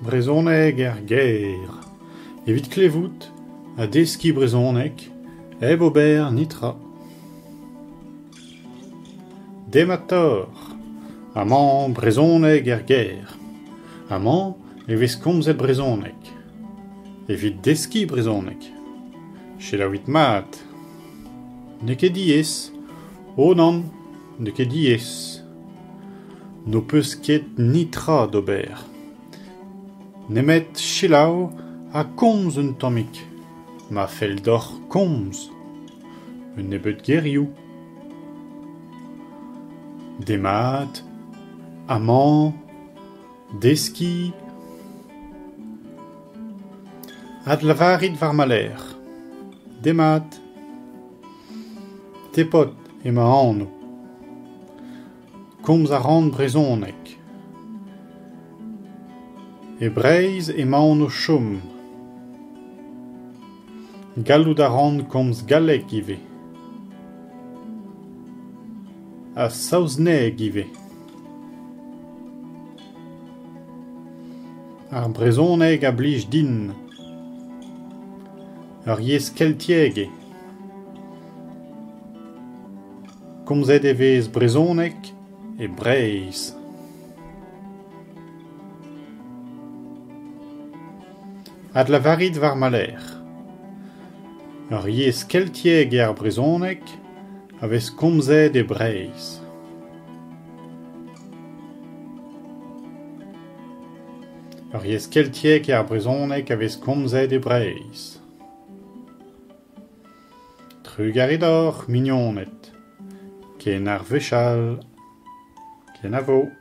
Brezhoneg er gêr. Evit klevout ha deskiñ brezhoneg hep ober netra. Demat deoc'h. Amañ brezhoneg er gêr. Amañ e vez komzet brezhoneg. Evit deskiñ brezhoneg. Selaouit mat. N'eo ket diaes. Oh nann, n'eo ket diaes. N'ho peus ket netra d'ober. Nemet selaou ha komz un tammig. Ma fell deoc'h komz. Un nebeud gerioù. Demat, amañ, deskiñ. Adlavarit war ma lerc'h. Demat. Tepod eo ma anv. Komz a ran brezhoneg. E Breizh emaon o chom. Gallout a ran komz galleg ivez. Ha saozneg ivez. Ar brezhoneg a blij din. Ur yezh keltiek eo. Komzet e vez brezhoneg e Breizh. Adlavarit war ma lerc'h. Ur yezh keltiek eo ar brezhoneg a vez komzet e Breizh. Ur yezh keltiek eo ar brezhoneg a vez komzet e Breizh. Trugarez deoc'h, mignoned. Ken ar wech all. Kenavo.